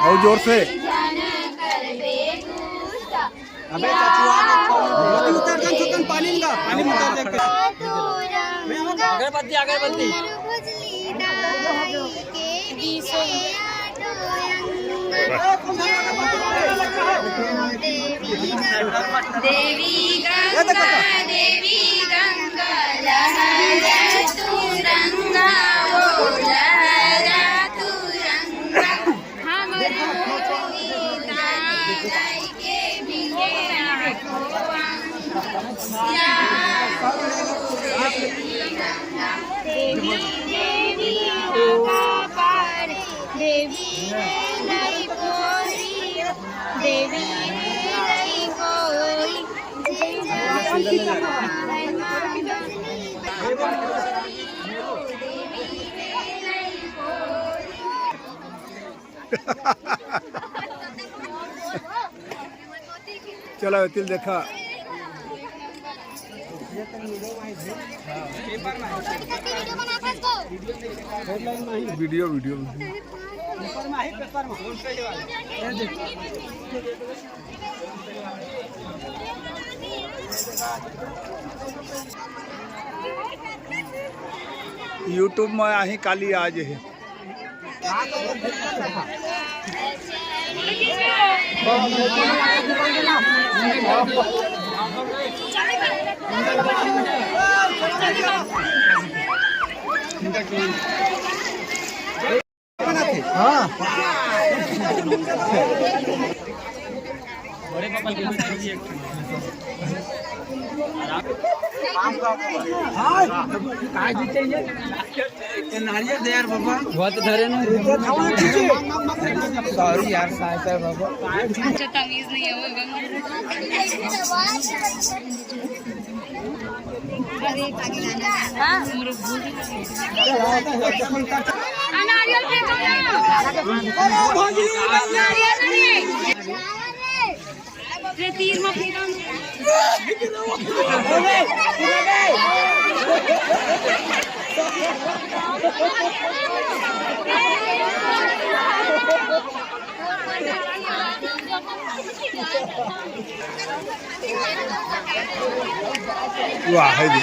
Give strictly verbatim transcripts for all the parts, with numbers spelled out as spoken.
और जोर से। अबे चचुआ के खाओ। अबे उतर जा, चुकन पानी निकाल, पानी में उतर जा। अगरबत्ती, अगरबत्ती। देवी गंगा, देवी गंगा, लहरा तू रंगा, ओ लहरा तू रंगा। हमर देवी, देवी, देवी, देवी, देवी, चला तिल देखा। Video, video. YouTube में आही काली आज है। हाँ। हाँ। नारियल दे यार बाबा। बहुत धरे ना। सॉरी यार, साइड है बाबा। अच्छा, तमीज नहीं है वो। हाँ? नारियल फेंको ना। नारियल नहीं। ये तीर में फेंका। वाह, है जी।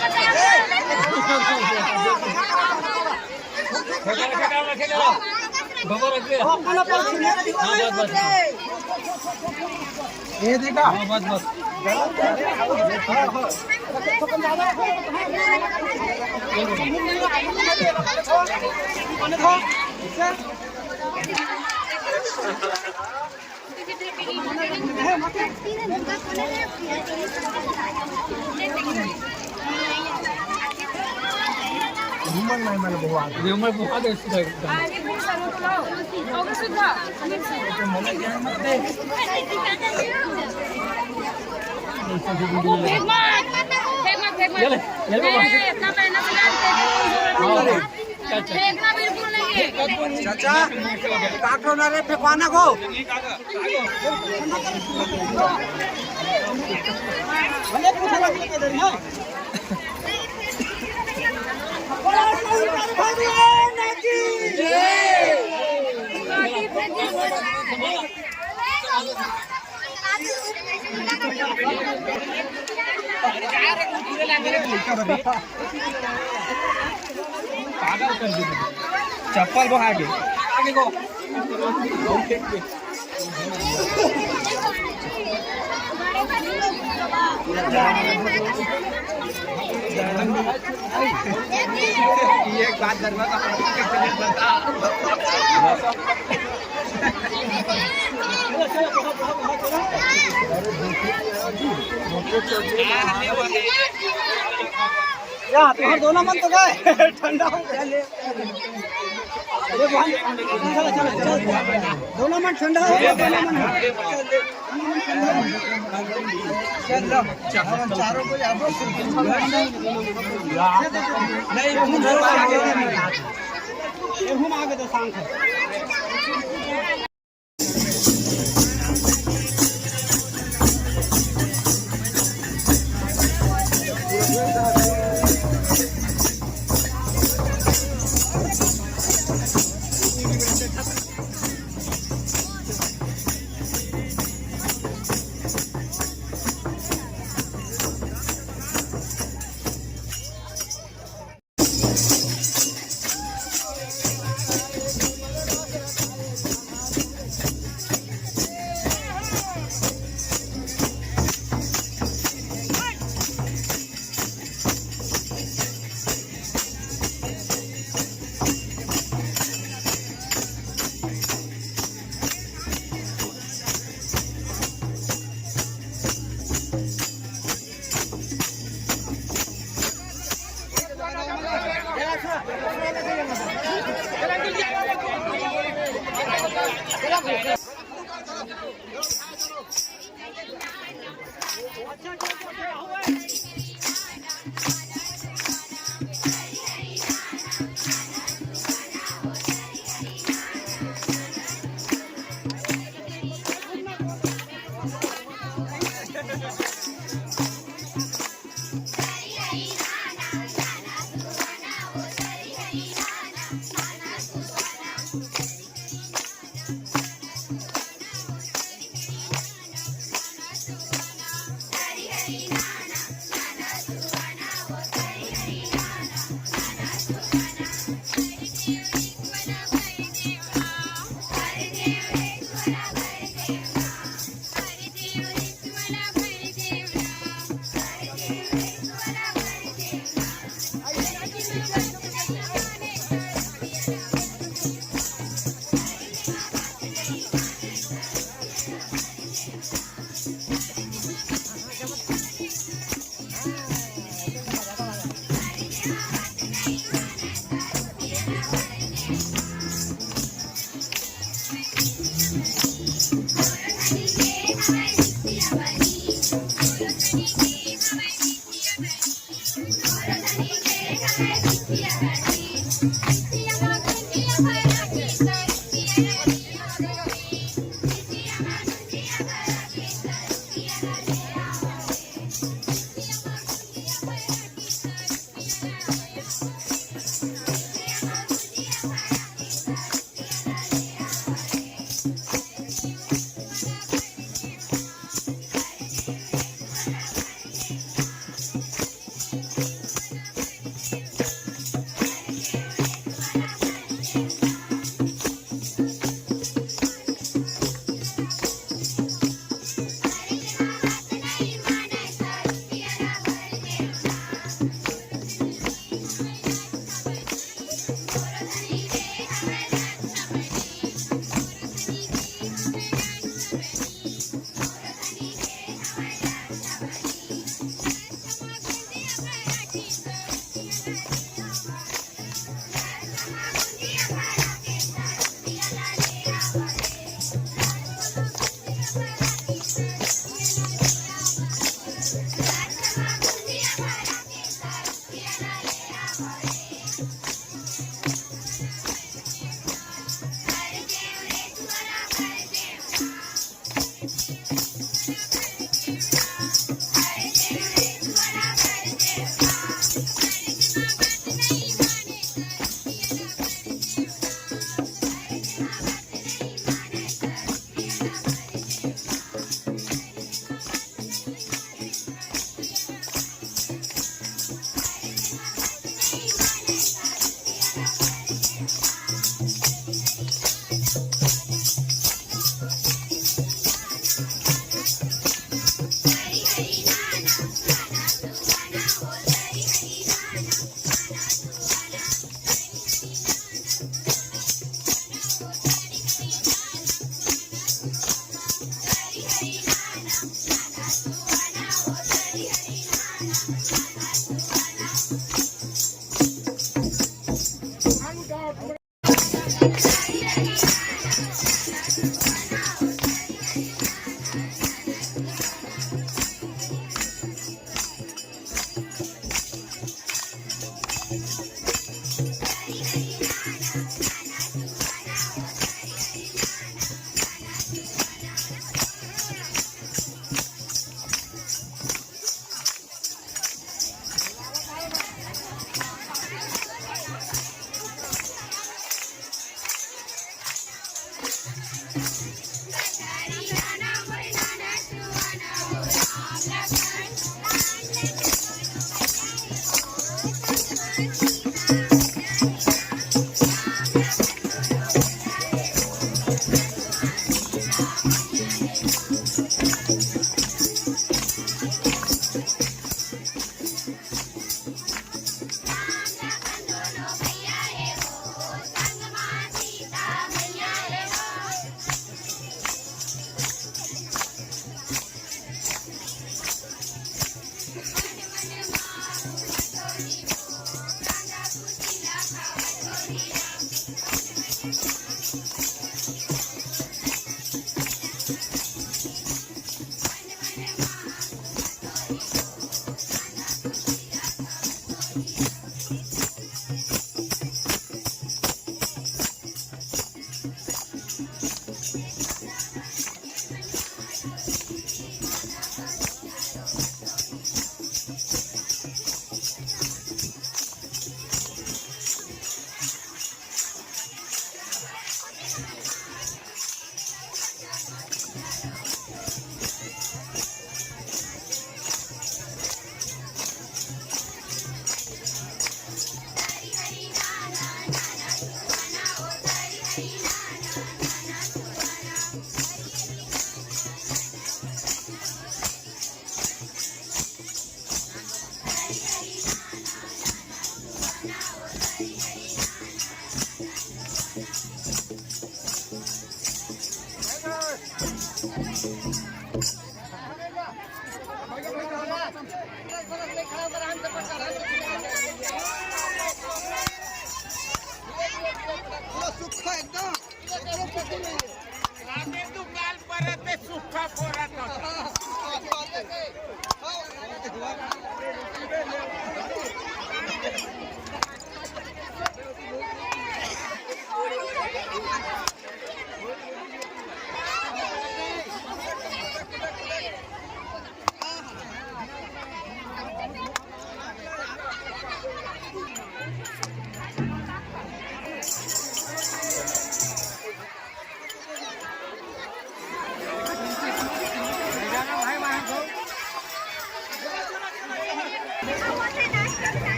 ये देखा। बस, बस। घूमन नहीं, मैंने बहुत। ये मैं बहुत ऐसे कर-, आगे फिर करो तो लाओ। होगा सुधा। वो फेंक मत। फेंक मत, फेंक मत। ये ले, ये ले बाबा। नहीं, इतना मेहनत से लाते हैं। फेंकना बिल्कुल नहीं है। चाचा, काटो ना रे, फेंकवाना को। पागल कर दे। चप्पल बहा के। आगे को। ये एक बात करना था। या, तुम्हार दोनों मन तो गए। ठंडा हो गया। अरे भाई, चलो, चलो, चलो। दोनों मन ठंडा हो गया, दोनों मन। चलो, चारों को यहाँ पर नहीं, तुम लोग आगे, तुम आगे तो शांत है।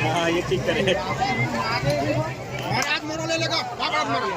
हाँ, ये ठीक करे। महाराज मोरो ले लेगा, महाराज मोरो।